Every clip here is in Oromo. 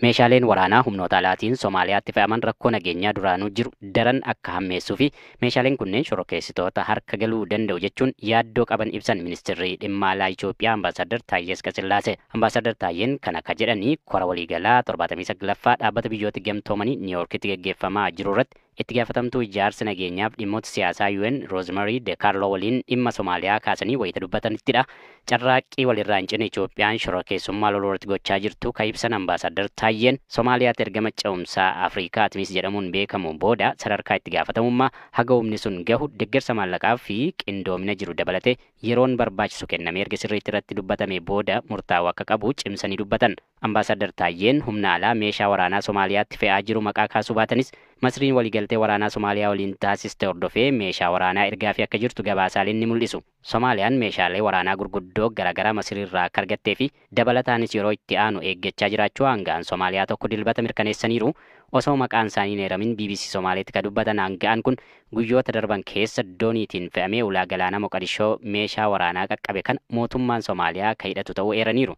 Meeshaaleen waraanaa humnoota alaatiin Somaaliyaatti fe'aman rakkoo nageenyaa duraanuu jiru daran akka hammeessuu fi meeshaaleen kunneen shororkeessitoota harka galuu danda'u jechuun yaaddoo qaban ibsan ministeerri dhimma alaa Itoophiyaa Ambaasaddar Taayyee Asqasillaasee. Ambaasaddar Taayyeen kana akka jedhanii kora waliigalaa 79ffaa dhaabbata biyyoota gamtoomanii Niiwuorkitti gaggeeffamaa jiru irratti itti gaafatamtuu ijaarsa nageenyaaf dhimmoota siyaasaa UN Roozmarii De Kaarloo waliin dhimma Somaaliyaa kaasanii wayita dubbatanittidha. Carraaqqii walirraa hin cinne Itoophiyaan shororkeessummaa loluu irratti gochaa jirtu kan ibsan Ambaasaddar Taayyeen Somaaliyaatti ergama ce'umsaa Afrikaa Atimis jedhamuun beekamu booda sadarkaa itti gaafatamummaa haga humni sun gahu deeggarsa maallaqaa fi qindoomina jiru dabalatee yeroon barbaachisu kennamee erga sirriitti irratti dubbatame booda murtaa'uu akka qabu cimsanii dubbatan. Ambaasaddar Taayyeen humna alaa meeshaa waraanaa Somaaliyaatti fe'aa jiru maqaa kaasuu baatanis Masriin waliigaltee waraanaa Somaaliyaa waliin taasiste hordofee meeshaa waraanaa ergaafii akka jirtu gabaasaaleen ni mul'isu. Somaaliyaan meeshaalee waraanaa gurguddoo garaagaraa Masriirraa akka argattee fi dabalataanis yeroo itti aanu eeggachaa jiraachuu aanga'aan Somaaliyaa tokko dilbata mirkaneessaniiru. Osoo maqaan isaanii hin eeramin BBC Somaaliitti kan dubbatan aanga'aan kun guyyoota darban keessa dooniitiin fe'amee ulaa galaanaa Moqadishoo meeshaa waraanaa qaqqabe kan mootummaan Somaaliyaa kan hidhatu ta'uu eeraniiru.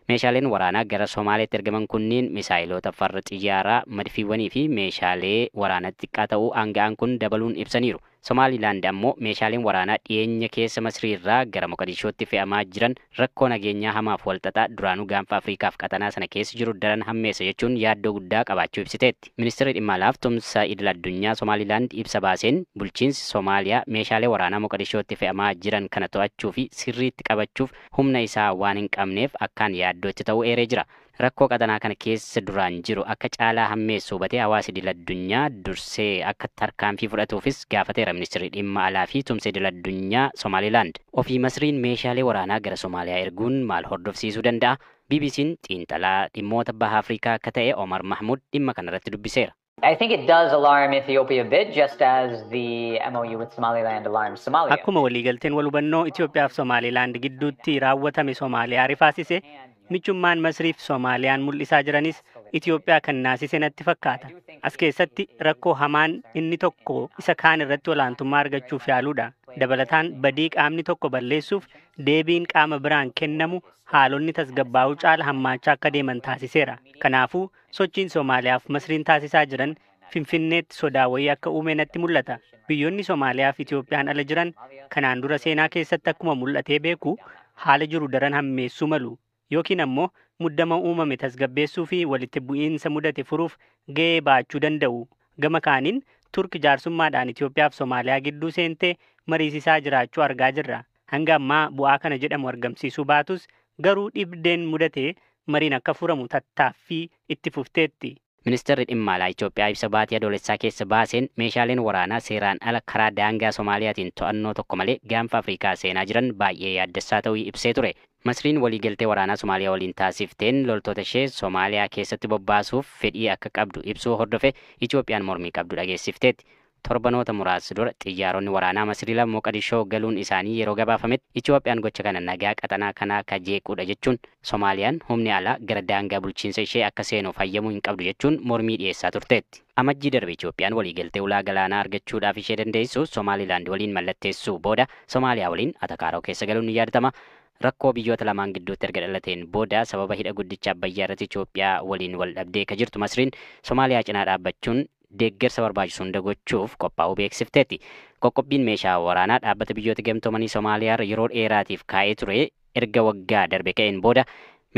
Meeshaaleen waraanaa gara Somaaliyaatti ergaman kunniin misaayiloota farra xiyyaaraa, madfiiwwanii fi meeshaalee waraanaa xiqqaa ta'uu aanga'aan kun dabaluun ibsaniiru. Somaalilaand ammoo meeshaaleen waraanaa dhiyeenya keessa Masriirraa gara Moqadishootti fe'amaa jiran rakkoo nageenyaa hamaaf walxaxaa duraanuu gaanfa Afriikaaf qaxanaa sana keessa jiru daran hammeessa jechuun yaaddoo guddaa qabaachuu ibsiteetti. Ministeerri dhimma alaaf tumsa idil addunyaa Somaalilaand ibsa baaseen bulchiinsi Somaaliyaa meeshaalee waraanaa Moqadishootti fe'amaa jiran kana to'achuu fi sirriitti qabachuuf humna isaa waan hin qabneef akkaan yaaddootti ta'uu eeree jira. Rakkoo qaxanaa kana keessa duraan jiru akka caalaa hammeessu hubatee hawaasa idil addunyaa dursee akka tarkaanfii fudhatuufis gaafateera ministeerri dhimma alaa fi tumsa idil addunyaa Somaalilaand. Ofii Masriin meeshaalee waraanaa gara Somaaliyaa erguun maal hordofsiisuu danda'a? BBC'n xiinxalaa dhimmoota baha Afrikaa akka ta'e Omar Mahmud dhimma kanarratti dubbiseera. I think it does alarm Ethiopia a bit, just as the MOU with Somaliland alarms Somalia. Akkuma waliigalteen wal hubannoo Itoophiyaa fi Somaalilaand gidduutti raawwatame Somaaliyaa rifaasise, michummaan Masriif Soomaaliyaan mul'isaa jiranis Itoophiyaa kan naasise natti fakkaata. As keessatti rakkoo hamaan inni tokko isa kaan irratti olaantummaa argachuuf yaaluudha. Dabalataan badii qaamni tokko balleessuuf deebiin qaama biraan kennamu haalonni tasgabbaa'uu caala hammaachaa akka deeman taasiseera. Kanaafuu sochiin Soomaaliyaaf Masriin taasisaa jiran Finfinneetti sodaa wayii akka uume natti mul'ata. Biyyoonni Soomaaliyaa fi Itoophiyaan ala jiran kanaan dura seenaa keessatti akkuma mul'atee beeku haala jiru daran hammeessuu malu. Yookiin ammoo muddama uumame tasgabbeessuu fi walitti bu'iinsa mudate furuuf ga'ee baachuu danda'u. Gama kaaniin Turk jaarsummaadhaan Itoophiyaa fi Somaaliyaa gidduu seentee mariisisaa jiraachuu argaa jirra. Hanga ammaa bu'aa kana jedhamu argamsiisuu baatus garuu dhibdeen mudate mariin akka furamu tattaaffii itti fufteetti. Ministeerri dhimma alaa Itoophiyaa ibsa baatii adoolessaa keessa baaseen meeshaaleen waraanaa seeraan ala karaa daangaa Soomaaliyaatiin to'annoo tokko malee gaanfa Afrikaa seenaa jiran baay'ee yaaddessaa ta'uu ibsee ture. Masriin waliigaltee waraanaa Somaaliyaa waliin taasifteen loltoota ishee Somaaliyaa keessatti bobbaasuuf fedhii akka qabdu ibsuu hordofe Itoophiyaan mormii qabdu dhageessifteetti. Torbanoota muraasa dura xiyyaaronni waraanaa Masrii lama Moqadishoo galuun isaanii yeroo gabaafametti Itoophiyaan gocha kana nagaa qaxanaa kanaa akka jeequudha jechuun Somaaliyaan humni alaa gara daangaa bulchiinsa ishee akka seenuuf hayyamuu hin qabdu jechuun mormii dhiyeessaa turteetti. Amajjii darbe Itoophiyaan waliigaltee ulaa galaanaa argachuudhaaf ishee dandeessu Somaalilaand waliin mallatteessuu booda Somaaliyaa waliin atakaaroo keessa galuun ni yaadatama. Rakkoo biyyoota lamaan gidduutti erga dhalateen booda sababa hidha guddicha Abbayyaa irratti Itoophiyaa waliin wal dhabdee akka jirtu Masriin Somaaliyaa cinaa dhaabbachuun deeggarsa barbaachisu hunda gochuuf qophaa'uu beeksifteetti. Qoqqobbiin meeshaa waraanaa dhaabbata biyyoota gamtoomanii Somaaliyaa yeroo dheeraatiif kaa'ee ture erga waggaa darbe ka'een booda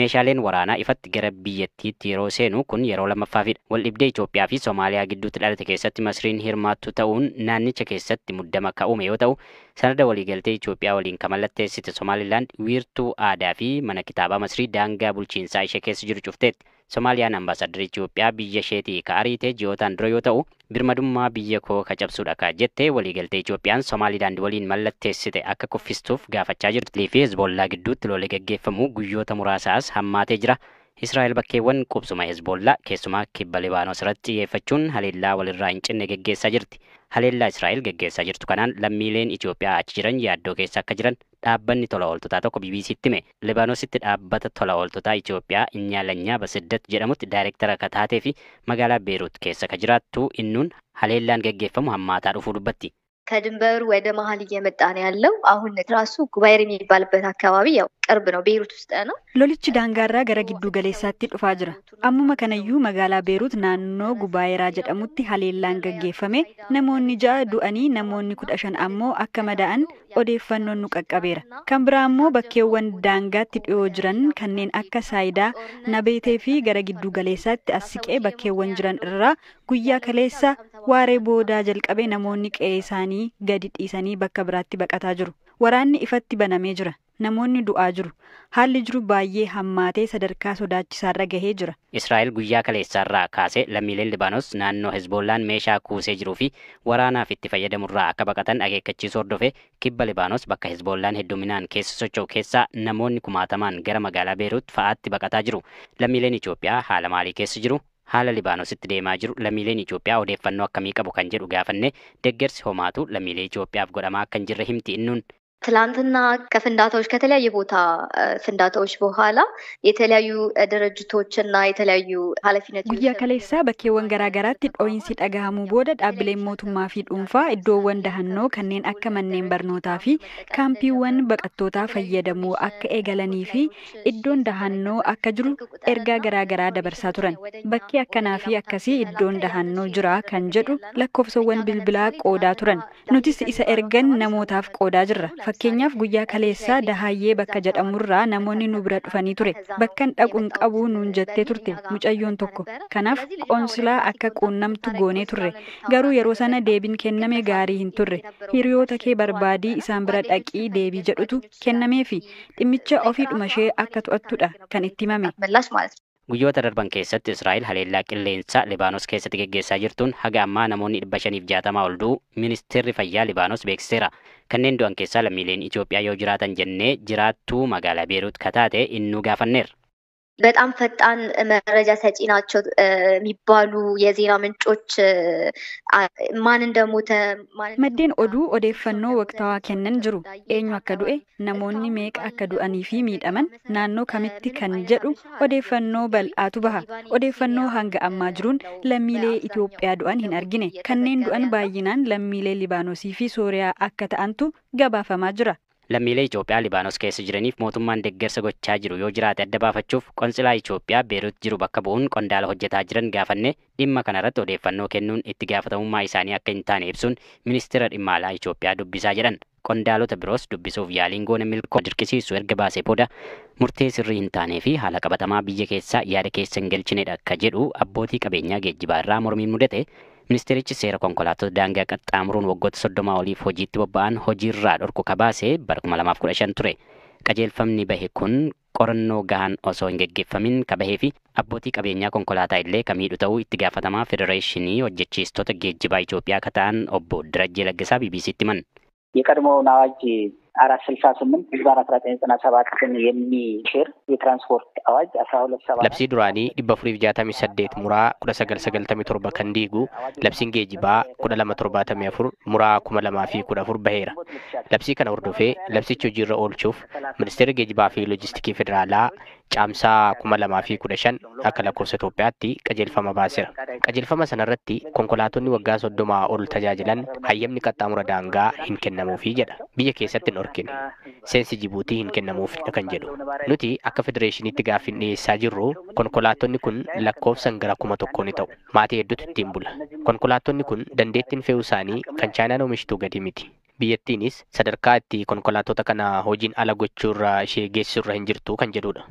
meeshaaleen waraanaa ifatti gara biyyattiitti yeroo seenu kun yeroo lammaffaafidha. Waldhibdee Itoophiyaa fi Somaaliyaa gidduutti dhalate keessatti Masriin hirmaattu ta'uun naannicha keessatti muddama ka'ume yoo ta'u sanada waliigaltee Itoophiyaa waliin kan mallatteessite Somaalilaand wiirtuu aadaa fi mana kitaabaa Masrii daangaa bulchiinsaa ishee keessa jiru cufteetti. Somaaliyaan ambaasaaddarri Itoophiyaa biyya isheetii ka ariite ji'ootaan dura yoo ta'u birmadummaa biyya koo ka cabsuudha ka jettee waliigaltee Itoophiyaan Somaalilaand waliin mallatteessite akka kuffistuuf gaafachaa jirti. Fi Hezbollaa gidduutti lolli gaggeeffamu guyyoota muraasaas hammaatee jira. Israa'el bakkeewwan qubsuma Hezbollaa keessumaa kibba Libaanos irratti xiyyeeffachuun haleellaa walirraa hin cinne gaggeessaa jirti. Haleellaa Israa'el gaggeessaa jirtu kanaan lammiileen Itoophiyaa achi jiran yaaddoo keessa akka jiran dhaabbanni tola ooltotaa tokko BBCtti hime. Libaanositti dhaabbata tola ooltotaa Itoophiyaa Inyaalanyaa Basiddat jedhamutti daayirektara akka taatee fi magaalaa Beeruut keessa akka jiraattu innuun haleellaan gaggeeffamu hammaataa dhufuu dubbatti. ከድንበሩ ወደ መሀል እየመጣ ነው ያለው። አሁን ራሱ ጉባኤር የሚባልበት አካባቢ ያው ቅርብ ነው፣ ቤይሩት ውስጥ ነው። Lolichi daangaarraa gara giddu galeessaatti dhufaa jira. Ammuma kanayyuu magaalaa Beerut naannoo Gubaayeraa jedhamutti haleellaan gaggeeffame namoonni 6 du'anii namoonni 15 ammoo akka madaa'an odeeffannoon nu qaqqabeera. Kan biraa ammoo bakkeewwan daangaatti dhiyoo jiran kanneen akka Saayidaa, Nabeetee fi gara giddu galeessaatti as siqee bakkeewwan jiran irraa guyyaa kaleessa waaree boodaa jalqabee namoonni qe'ee isaanii gadi dhiisanii bakka biraatti baqataa jiru. Waraanni ifatti banamee jira. Namoonni du'aa jiru. Haalli jiru baay'ee hammaatee sadarkaa sodaachisaarra gahee jira. Israa'el guyyaa kaleessaarraa kaasee lammiileen Libaanos naannoo Hezbollaan meeshaa kuusee jiruu fi waraanaaf itti fayyadamurraa akka baqatan akeekkachiisuu hordofee kibba Libaanos bakka Hezbollaan hedduminaan keessa socho'u keessaa namoonni kumaatamaan gara magaalaa Beerut fa'aatti baqataa jiru. Lammiileen Itoophiyaa haala maalii keessa jiru? Haala Libaanositti deemaa jiru lammiileen Itoophiyaa odeeffannoo akkamii qabu kan jedhu gaafanne deeggarsi homaatu lammiilee Itoophiyaaf godhamaa akka hin jirre himti innuun. ትላንትና ከፍንዳታዎች ከተለያየ ቦታ ፍንዳታዎች በኋላ የተለያዩ ድርጅቶች እና የተለያዩ ኃላፊነት Guyyaa kaleessaa bakkeewwan garaagaraatti dhoo'insi dhagahamuu booda dhaabbileen mootummaa fi dhuunfaa iddoowwan dahannoo kanneen akka manneen barnootaa fi kaampiiwwan baqattootaa fayyadamuu akka eegalanii fi iddoon dahannoo akka jiru ergaa garaagaraa dabarsaa turan. Bakki akkanaa fi akkasii iddoon dahannoo jira kan jedhu lakkoofsawwan bilbilaa qoodaa turan. Nutis isa ergan namootaaf qoodaa jirra. Fakkeenyaaf guyyaa kaleessaa Dahaayyee bakka jedhamurraa namoonni nu bira dhufanii ture. Bakkan dhaquun qabu nuun jettee turte mucayyoon tokko. Kanaaf qoonsilaa akka quunnamtu goonee turre. Garuu yeroo sana deebiin kenname gaarii hin turre. Hiriyoota kee barbaadii isaan bira dhaqii deebii jedhutu kennameefi dhimmicha ofiidhuma ishee akka to'attudha kan itti himame. ምላሽ ማለት ነው። Guyyoota darban keessatti Israa'el haleellaa qilleensaa Libaanos keessatti geggeessaa jirtuun haga ammaa namoonni 560 ol du'u ministeerri fayyaa Libaanos beeksiseera. Kanneen du'an keessaa lammiileen Itoophiyaa yoo jiraatan jennee jiraattuu magaalaa Beerut kataate innuu gaafanneerra. በጣም ፈጣን መረጃ ሰጪ ናቸው የሚባሉ የዜና ምንጮች ማን እንደሞተ ማን Maddeen oduu odeeffannoo waqtaawaa kennan jiru. Eenyu akka du'e, namoonni meeqa akka du'anii fi miidhaman, naannoo kamitti kan jedhu odeeffannoo bal'aatu baha. Odeeffannoo hanga ammaa jiruun lammiilee Itoophiyaa du'an hin argine. Kanneen du'an baay'inaan lammiilee Libaanosii fi Sooriyaa akka ta'antu gabaafamaa jira. Lammiilee Itoophiyaa Libaanos keessa jiraniif mootummaan deeggarsa gochaa jiru yoo jiraate adda baafachuuf qonsilaa Itoophiyaa Beerut jiru bakka bu'uun qondaala hojjetaa jiran gaafanne dhimma kanarratti odeeffannoo kennuun itti gaafatamummaa isaanii akka hin taane ibsuun ministeera dhimma alaa Itoophiyaa dubbisaa jedhan. Qondaalota biroos dubbisuuf yaaliin goone milkoo dirqisiisu erga baasee booda murtee sirrii hin taanee fi haala qabatamaa biyya keessaa yaada keessa hin galchinedha akka jedhu abbootii qabeenyaa geejjibaa irraa mormiin mudate. Ministeerichi seera konkolaattota daangaa qaxxaamuruun waggoota 30 oliif hojiitti bobba'an hojiirraa dhorku kabaase bara 2015 ture. Qajeelfamni bahe kun qorannoo gahaan osoo hin geggeeffamin kabahee fi abbootii qabeenyaa konkolaataa illee ka miidhu ta'uu itti gaafatamaa Federeeshinii hojjechiistota geejjibaa Itoophiyaa akka ta'an obbo Dirajjee Laggasaa BBCtti himan. የቀድሞውን አዋጅ 468 ህዝባር 1997ን የሚሽር የትራንስፖርት አዋጅ 12 Labsii duraanii 468 muraa 1997 kan diigu labsiin geejjibaa 1274 muraa 2014 baheera. Labsii kana hordofee labsicha hojiirra oolchuuf ministeerri geejjibaa fi loojistiikii federaalaa caamsaa 2015 akka lakkoofsa Itoophiyaatti qajeelfama baaseera. Qajeelfama sanarratti konkolaattonni waggaa 30 ol tajaajilan hayyamni qaxxaamura daangaa hin kennamuufi jedha. Biyya keessatti hin dhorkine. Seensi Jibuutii hin kennamuuf kan jedhu. Nuti akka federeeshiniitti gaaffiin dhiyeessaa jirru konkolaattonni kun lakkoofsan gara 1000 ni ta'u. Maatii hedduutu ittiin bula. Konkolaattonni kun dandeettiin fe'uu isaanii kan Chaayinaan oomishtuu gadi miti. Biyyattiinis sadarkaa itti konkolaattota kana hojiin ala gochuurra ishee geessisurra hin jirtu kan jedhudha.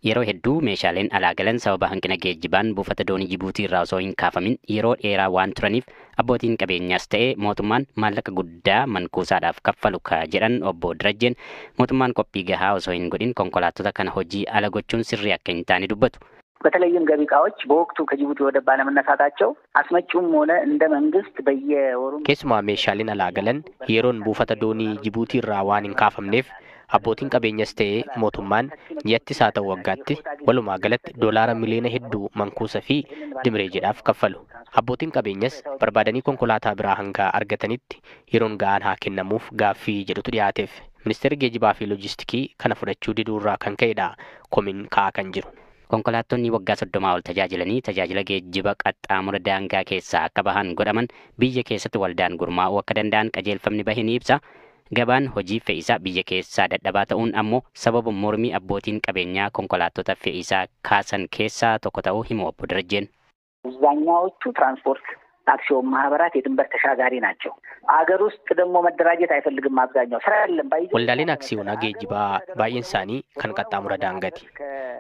Yeroo hedduu meeshaaleen alaa galan sababa hanqina geejjibaan buufata doonii Jibuutii irraa osoo hin kaafamin yeroo dheeraa waan turaniif abbootiin qabeenyaas ta'e mootummaan maallaqa guddaa mankuusaadhaaf kaffalu ka jedhan obbo Dirajjeen mootummaan qophii gahaa osoo hin godhin konkolaattota kana hojii ala gochuun sirrii akka hin taane dubbatu. በተለይም ገቢ እቃዎች በወቅቱ ከጅቡቲ ወደብ ባለመነሳታቸው አስመጪውም ሆነ እንደ መንግስት በየወሩ Keessumaa meeshaaleen alaa galan yeroon buufata doonii Jibuutii irraa waan hin kaafamneef abbootiin qabeenyas ta'ee mootummaan ji'attis haa ta'u waggaatti walumaa galatti doolaara miliyoona hedduu mankuusa fi dimiree jedhaaf kaffalu. Abbootiin qabeenyas barbaadanii konkolaataa biraa hanga argatanitti yeroon ga'aan haa kennamuuf gaaffii jedhutu dhiyaateef. Ministeerri geejjibaa fi loojistiikii kana fudhachuu diduurraa kan ka'edha komiin ka'aa kan jiru. Konkolaattonni waggaa 30 ol tajaajilanii tajaajila geejjiba qaxxaamura daangaa keessaa akka bahan godhaman biyya keessatti waldaan gurmaa'uu akka danda'an qajeelfamni bahe ni ibsa. Gabaan hojii fe'isaa biyya keessaa dadhabaa ta'uun ammoo sababa mormii abbootiin qabeenyaa konkolaattota fe'isaa kaasan keessaa tokko ta'uu himu obbo Darajjeen. አብዛኛዎቹ ትራንስፖርት አክሲዮን ማህበራት የድንበር ተሻጋሪ ናቸው። አገር ውስጥ ደግሞ መደራጀት አይፈልግም። አብዛኛው ስራ የለም። ባይ Waldaaleen aksiyoonaa geejjibaa baay'een isaanii kan qaxxaamura daangaati.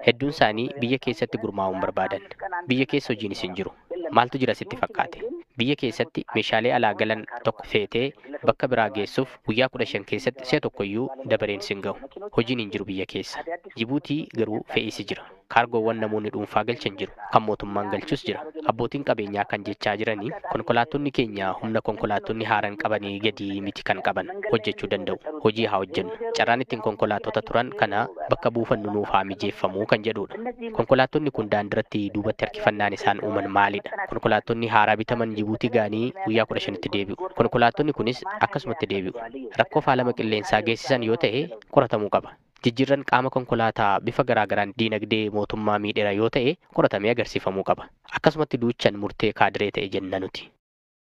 Hedduun isaanii biyya keessatti gurmaa'uun barbaadan. Biyya keessa hojiinis hin jiru. Maaltu jira sitti fakkaate? Biyya keessatti meeshaalee alaa galan tokko feetee bakka biraa geessuuf guyyaa 15 keessatti si'a tokkoyyuu dabareen sin gahu. Hojiin hin jiru biyya keessa. Jibuutii garuu fe'iisi jira. Kaargoowwan namoonni dhuunfaa galchan jiru. Kan mootummaan galchus jira. Abbootiin qabeenyaa kan jechaa jiranii konkolaattonni keenya humna konkolaattonni haaran qabanii gadi miti kan qaban hojjechuu danda'u. Hojii haa hojjennu. Carraan ittiin konkolaattota turan kana bakka buufannu nuuf haa mijeeffamuu kan jedhudha. Konkolaattonni kun daandiratti duubatti harkifannaan isaan uuman maalidha? Konkolaattonni haaraa bitaman Jibuutii ga'anii guyyaa 15tti deebi'u. Konkolaattonni kunis akkasumatti deebi'u. Rakkoo faalama qilleensaa geessisan yoo ta'e qoratamuu qaba. Jijjiirran qaama konkolaataa bifa garaagaraan diinagdee mootummaa miidheera yoo ta'e qoratamee agarsiifamuu qaba. Akkasumatti duuchan murtee kaadiree ta'e jenna nuti.